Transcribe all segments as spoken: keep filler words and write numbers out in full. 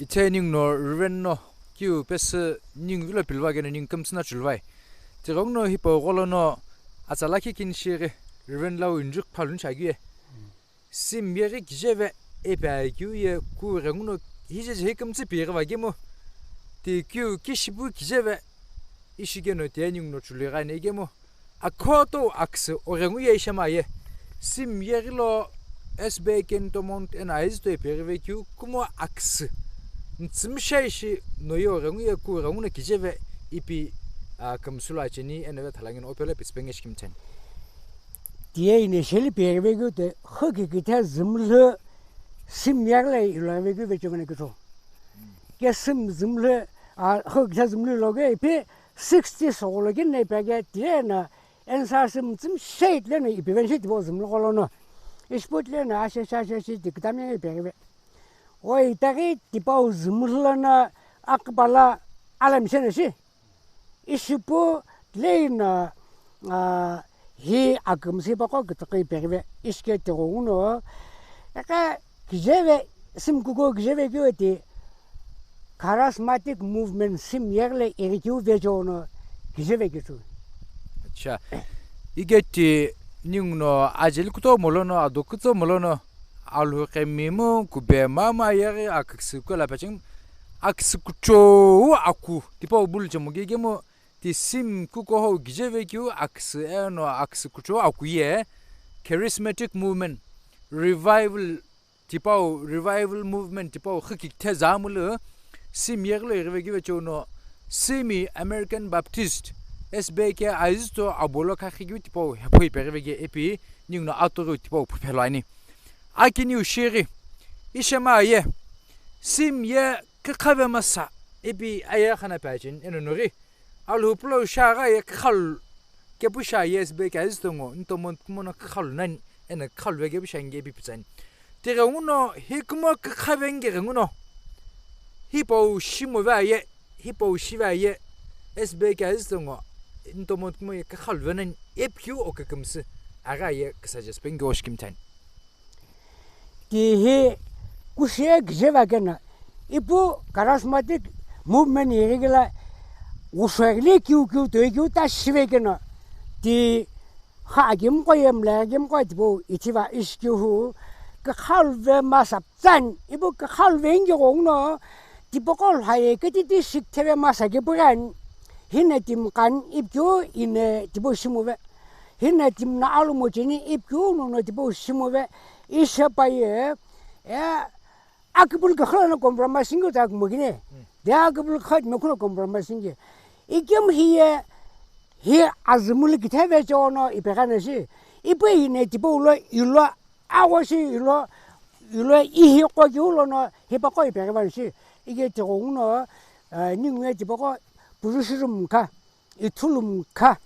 Ithe ningu no Reverend no kiu pesü ningu vilo pilivakeno ningu kümtsü no chuluvai. Tighenguno hipau gholo no atsa lakhi kini shighi Reverend lau injik phaluni chaghi ye. Sim yeghi kijeve ipi akeu ye kughenguno hije je hi kümtsü pighiva kemu. Ti kiu kishipu kijeve ishi keno ti ningu no chuluighani kemu. Akhoto aküsü oghengu ye ishema ye. Sim yeghi lo S B K Ntomont eno Aizito ipeghive keu kumo aküsü. Ntsümsha ishi no ye oghengu ye kughenguno kijeve ipi, ah, kümsü lo acheni eno vethalangino opelo pitsüpenge shikimchani. Ti ye initially pighive keu ti hukikithe zümlü sim yeghi lo iloghive keu vechemene kutho. Ke sim zümlü, ah, hukikithe zümlü loge ipi sixty sogholo kini na ipeghi ti ye na N S R C mtsüm shade leno ipiven shi tipau zümlü gholo no. Ishi pu ti leno ashe, ashe, ashe, ashe ti kütami ipeghive. Oi, itaghi tipau zümlü lono aküpala alamshe na shi. Ishi pu ti leno, ah, hi akümsü hipaqo kütüqü ipeghive. Ishi ke tighenguno. Eka kijeve sim kuko kijeve keu ti charismatic movement sim yeghi lo ighi keu vecheono kijeve keu. Acha. Igeti ningu no ajeli kutomo lono, ado kutomo lono, Alhou qhemimu kube mama yeghi aküsü kuela pacheng aküsü kuchou aku tipau bulu chemu gegemu ti sim kuko ho kijeve keu aküsü eno aküsü kuchou aku ye charismatic movement, revival tipau, revival movement tipau hukikithe zamlü sim yeghi lo ighive keu vecheo no simi American Baptist S B K Aizito abolo khakhi keu tipau hepho ipeghive keu ipi ningu no atughiu tipau phuphelo ani. Akiniu shighi ishema ye sim ye kükhave masa ipi aye khana pacheni eno noghi Alhou pulo shagha ye kükhalu kepu sha ye S B K Aizito ngo Ntomont kumo no kükhalu nani eno kükhalu ve kepu sha nge ipi pitsani. Tighenguno hi kumo kükhave ngeghenguno hipau shimove aye, hipau shive aye S B K Aizito ngo Ntomont kumo ye kükhalu ve nani ipi keu okükümsü agha ye küsa jespe nge oshikimchani. Ti hi kushi ye kijeva keno, ipu charismatic movement ighi kelo, wusheghi le kiu kiu toi kiu ta shive keno, ti kha akimqo ye mla akimqo tipau ithiva ishi keu hu, kükhalu ve masa pitsani, ipu kükhalu ve ngeghenguno, tipaqo lha ye ketiti shikitheve masa kepu ani, hino timi qani ipi keu ino tipau shimove. Hino timi no alomo cheni ipi keu nono tipau shimove, ishepa ye, e, aküpülü küxü lono compromise ngi ta kumokine. Mm. De aküpülü küxü timi khuno compromise ngi. Ikemu hi ye, hi azümlü kitheve cheono ipeghi na shi. Ipu ino tipau lo ilo, awo shi ilo, ilo ihi qo keu lono hipaqo ipeghiva shi. Ike tighenguno, eh, ningu ye tipaqo purushiru mkha. Ithulu mkha,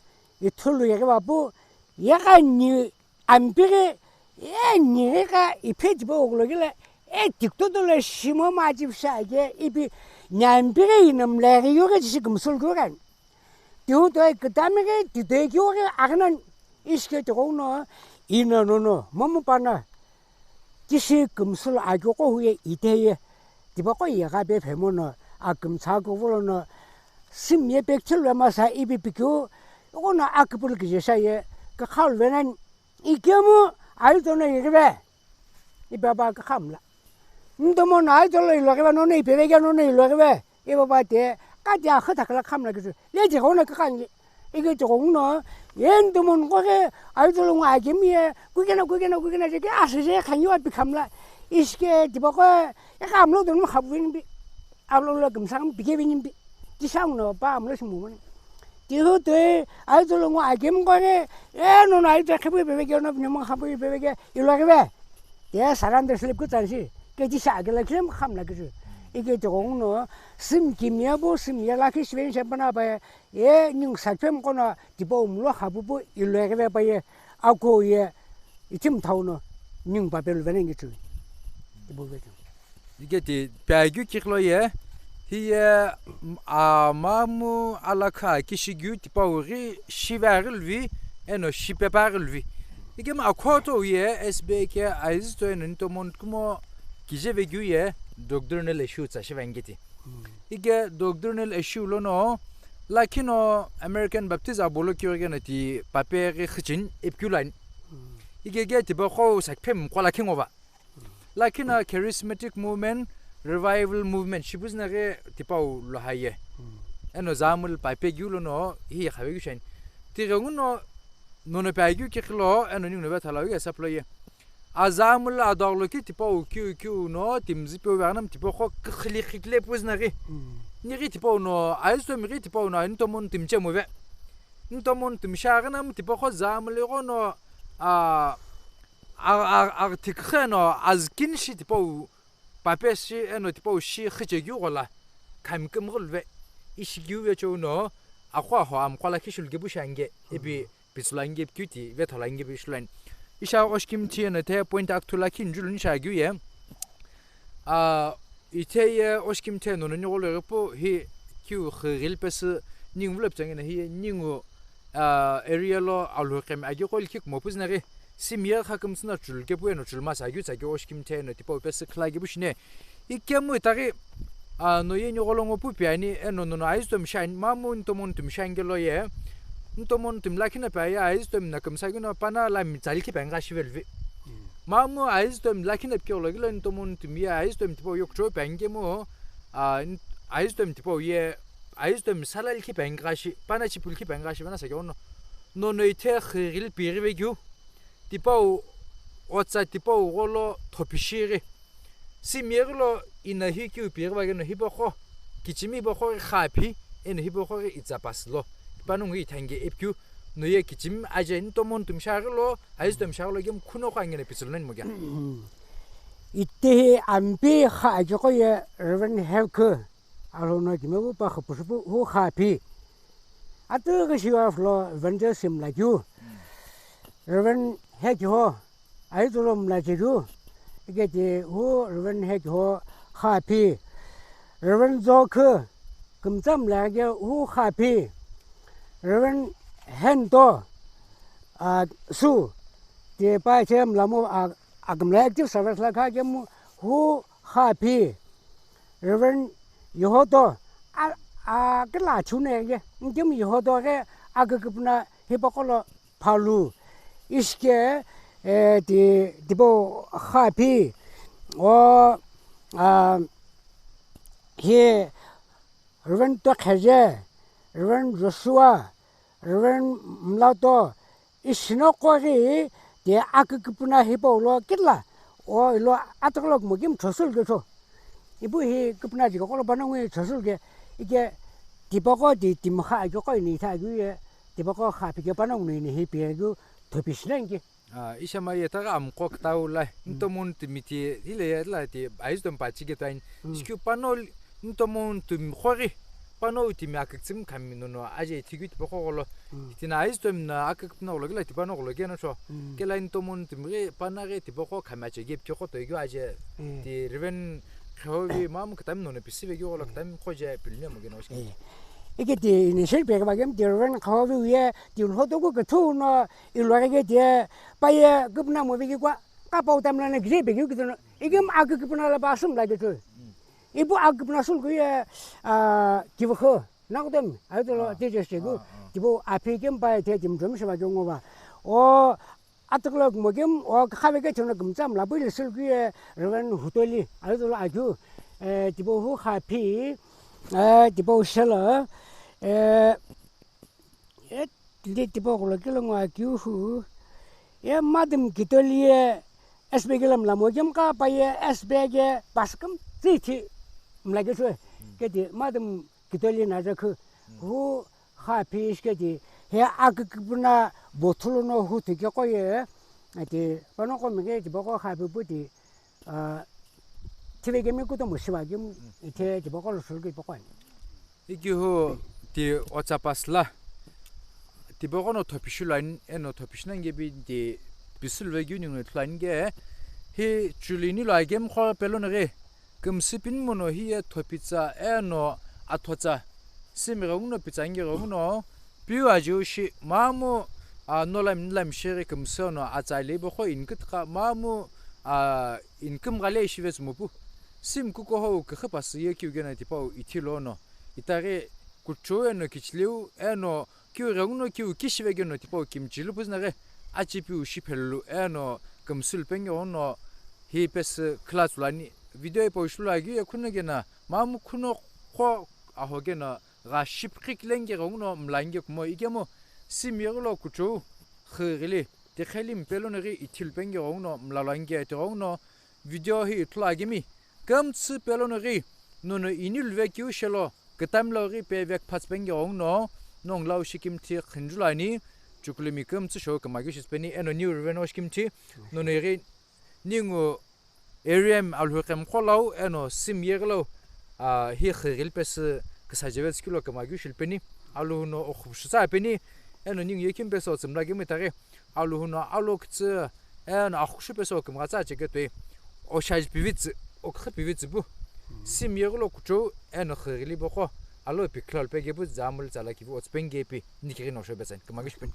ithulu yeghiva pu, yegha ni ampighi, ye nighi kha iphe tipau oklo kile, e tiktoto lo shimo ma chipsha ke ipi ni ampighi ino mla ghi yoghi tishi kümsü lo keu kani. Tiu toi kütami ghi titoi keu ghi aghi nani. Ishi ke tighenguno, ino nono, momu pano, tishi kümsü lo akeu qo hu ye ithe ye, tipaqo yegha pe phemo no, akümtsü aküvü lono, sim ye pekthil ve masa ipi pikeu, ighono aküpülü kije sha ye, kükhalu ve nani, ikemu, Aizito no ighive, ipi pa kükha mla. Ntomont no Aizito lo iloghive nono ipeve ke nono iloghive. Ipi pa te, kati akhu thakhala khamla kisu. Le tighenguno kükha ngi. Ike tighenguno, ye Ntomont qo ghi, Aizito lo ngo akemi ye, kukena, kukena, kukena, je ke asü je khangi wa pi khamla. Ishi ke tipaqo, ye khamlo dono khapu vini pi. Alo lo kümsa kami pike vini pi. Ti shangu no pa amlo shimu mani. Ti hu toi, Aizito lo ngo akemi qo ghi, e nono Aizito khapu ipeve ke, ono pini mo khapu ipeve ke, iloghive. Te surrender slip kutsa shi, ke ti sha ke la khilem kham la kisu. Ike tighenguno, sim kimye pu, sim ye lakhi shiven shepana pa ye, ye ningu sakhem kono, tipau mlo khapu pu, iloghive pa ye, ako ye, itim thau no, ningu pa pelu vene ngi chu. Tipau ve chu. Ike ti, pya keu kiqlo ye, hi ye, m-, a, mamu alakha kishi keu tipau ghi, shive ghi luvi, eno shipe pa ghi luvi. Ikemu akhoto ye S B K Aizito eno Ntomont kumo kijeve keu ye doctrinal issue tsa shiva ingeti. Ike doctrinal issue lono, lakhi no American Baptist abolo kyo gena ti pape ghi khichin ipkyu line. Ike ge tiba kho sakphem kwa lakhi ngova. Lakhi no charismatic movement, revival movement, shibuzna ghi tipau lo haye. Eno zamul pape gyu lono, hi khawe gyu shain. Ti ghengu no, nono pa gyu kikhilo, eno ning no ba thala gyu saplo ye. Azamul adoglo ki tipau kyu kyu no timzi pe vernam tipau kho khili khikle puzna ghi. Ni ghi tipau no, aisto mi ghi tipau no, ntomon timche muve. Ntomon timsha ghanam tipau kho zamul gho no, a, a, a, a, tikhe no, azkin shi tipau, pape shi, eno tipau shi khiche gyu gola, khami kim gulve, ishi gyu ve chou no, akho aho am kola kishul gebu shange, ebi, Pitsula inge kyu ti vethola inge bishluan. Isha oshkim ti eno te point ak thula khin julu nisha gyu ye. A, ithe ye oshkim te nono ni golo repo hi kyu khiril pesi ningu vlep changena hi ningu, a, area lo alu khem agi qol kik mo puzneri. Simia kha kümtsüna chul kepu eno chul masa gyu tsagi oshkim te eno tipau pesi khla gibu shine. Ikemu itaghi, a, no ye nyogholongo pu piani, eno nono aizutom shine, mamu ntomon tum shine gelo ye, ntomon tum lakhina pa ye aizutom na kümsa gino pana la mitsali ki penga shivelvi. Mamu aizutom lakhina pkelo gilo ntomon tum ye aizutom tipo yokcho pengemu, a, n-, aizutom tipo ye, aizutom salal ki penga shi, pana chipul ki penga shi, pana sa gyono. Nono ithe khiril pirive gyu, tipau, otsa tipau golo thopishiri. Simiyeghi lo ina hi kiu pighi va geno hipaqo, kichimi hipaqo ghi xaphi, eno hipaqo ghi itsapasi lo. Panongu ithange epkiu, no ye kichimi aje ntomon tumshaghi lo, aizutom shaghi lo gemu khuno qo angena pitsülunani mogia. Itehi ampi xa ajiqo ye Reverend Hevkhu, alono kimevu pa khupusupu hu xaphi. Atughi shiwa flo Reverend Joseph mlakiu. Reverend Hekiho, Aitolo mlachiru, iketi hu Reverend Hekiho xaphi, Reverend Zokhu, kümtsa mlage hu xaphi, Reverend Hento, a, Su, ti pa che mlamu, a, akümla active service la kha kemu hu xaphi, Reverend Yehoto, a, a, kila chune ye, nkim Yehoto ghe aküküpüna hipaqolo phalu, ishi ke, e, ti, tipau xaphi, o, a, hi Reverend Tokheje, Reverend Joshua, Reverend Mlato, ishi noqo ghi ti aküküpüna hipau lo kila, o ilo atughulo kumo ghi mthosul keu cho. Ipu hi küpüna jiko kolo panongu thosul ke, ike tipaqo ti timkha ajo qo ini itha ajo ye, tipaqo xaphi ke panongu ini hi pi ajo thopishinenki. A, ishama ye taga amqo ktau la, ntomon timi ti, hile ye la ti, aizutom pa chige tain, sikyu pano ntomon tumi khori, pano timi aküktsüm khami nono aje thigyu tipaqo golo. Tina aizutom na akükpüna golo gila tipano golo geno cho. Kela ntomon tumi ghi pana ghi tipaqo khami ache gep choko toigyu aje. Ti Reverend Khaovi mamu ktami nono pisive gyu golo ktami khoje pilne mo geno. Ike ti initial pe ba gem ti Reverend Khaovi ye ti lhoto ku kethu no ilwaghi ghe tiye, paye küpüna mo veghi kwa, kapau tamla na gire peghi kitino, igem aküküpüna la pasum la gitu. Ipu aküküpüna sul kuye, a, kivukhu, nakudem, ayutulo, ah, teachers chegu, ah, ah, tipu aphi kem paye te tim drum shiva kyongo ba. O, atughulo kumo gem, o, khave ke thono kümtsa mla pui le sul kuye, Reverend Hutoli, ayutulo akyu, e, tipu hu xaphi, e, tipu shelo, e, E, tindi tipau kulo kilo ngo akiu hu. E, madam kitoli ye S B K lam lamo kem ka pa ye S B K paskam titi mlage sue. Keti madam kitoli na jakhu. Hu xaphi ishi keti he aküküpüna bothulo no hu tike qoye. Ati panongu mige tipaqo xaphi puti. A, thive kemi kutomo shiva kemu ithe tipaqo lo sul ke tipaqo ani. Ikihu ti otsa pasla. Tipaqo no thopishu line, eno thopishu nange bi ti pisul ve gyu ningu line ge. Hi chulini lo agem kho pelo no ge. Kümsü pin mono hi ye thopitsa eno athotsa. Simi ghenguno pitsangi ghenguno, piu ajiu shi, mamu, a, nolam nilam shiri kümsü no atsa lebo kho inkit kha, mamu, a, inküm ghale shive tsumupu. Sim kukuhou küxü pasü ye kiu keno tipau ithi lono, itaghi kuchou eno kichiliu eno kiu ghenguno kiu kishive keno tipau kimchilu püzüna ghi achipiu shiphelulu eno kümsülu pengeghono hi pesü khüla tsülani. Video hipau shulu aghi ye khuno keno mamu khuno qo aho keno gha shipqhik lenge ghenguno mlange kumo ikemu Sim yeghilo kuchou xü ghili tiqheli mpe lono ghi ithilu pengeghono mlalo ange tighenguno video hi ithulu akimi. Kümtsü pelono ghi nono ini luve kiu shelo kütamlo ghi pevek phatsü pengeghono nongu lau shikimthi khunjulani. Chukulumi kümtsü shou küma keu shitsüpeni eno niu rüveno shikimthi nono ighi ningu Ariam Alhou Qemqo lau eno Sim yeghilo, ah, hi xü ghili pesü küsa jeve tsükilo küma keu shilupeni. Alhou no okhupshu tsa peni eno ningu ye kemi pesü otsümla kemi itaghi Alhou no alo kütsü eno axukushu pesü okümgha tsa cheke toi oshaji pivitsü, oküxü pivitsü pu. Sim yeghilo kuchou eno xü ghili boko alo pi khilalo pege pu zamul tsala kivi otsü penge pi nikighi no shobetsani küma keu shipeni.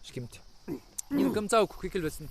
Shikimthi. Ningu kümtsau kukui kilvetsüni.